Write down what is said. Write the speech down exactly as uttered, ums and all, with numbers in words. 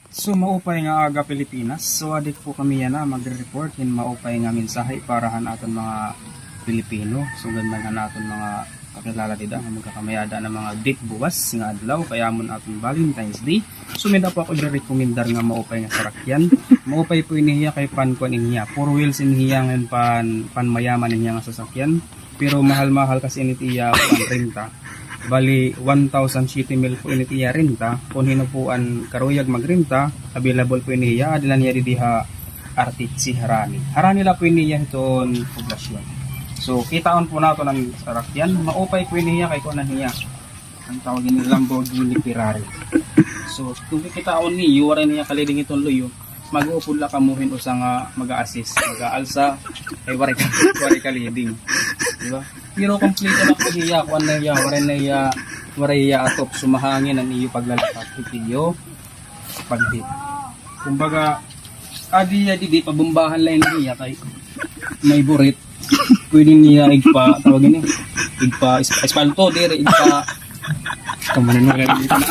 So, maupay nga aga, Pilipinas. So, adi po kami yana magre-report hin maupay nga mensahe para han aton mga Pilipino. So, sugad man han aton mga kakilala dida nga magkakamay-ada na mga date buwas nga adlaw, kay amo an aton Valentine's Day. So, may-ada po ako igre-recommendar nga maupay nga sarakyan. Maupay po ini hiya kay pan-kuan ini hiya. Four wheels ini hiya ngan pan, pan-mayaman ini hiya nga sasakyan. Pero mahal-mahal kasi ini it iya kuan, renta. Bali, one thousand siyete mil po ini it iya renta. Kon hin-o po an karuyag magrenta, available po ini hiya. Adi la hiya didi ha Arteche, Harani. Harani la po ini hiya hiton poblasyon. So, kitaon po naton an sarakyan. Maupay po ini hiya kay kuan na hiya. An tawag ini Lamborghini Ferrari. So, kon kikitaon niyo, waray niya kaliding hiton luyo. Mag-uupod la kamo hin usa nga mag-a-assist, mag-aalsa, kay waray ka, waray kaliding. Di ba? Pero kompleto na po hiya, kuan na hiya, waray na hiya, waray hiya atop, so mahangin an iyo paglalakat, it iyo pagdi. Kumbaga, adi ya didi, pabombahan la ini hiya, kay may burit. Pwede niya igpa, tawag ini, igpa, is-, espalto, diri, igpa, kamanan mo lang dito na.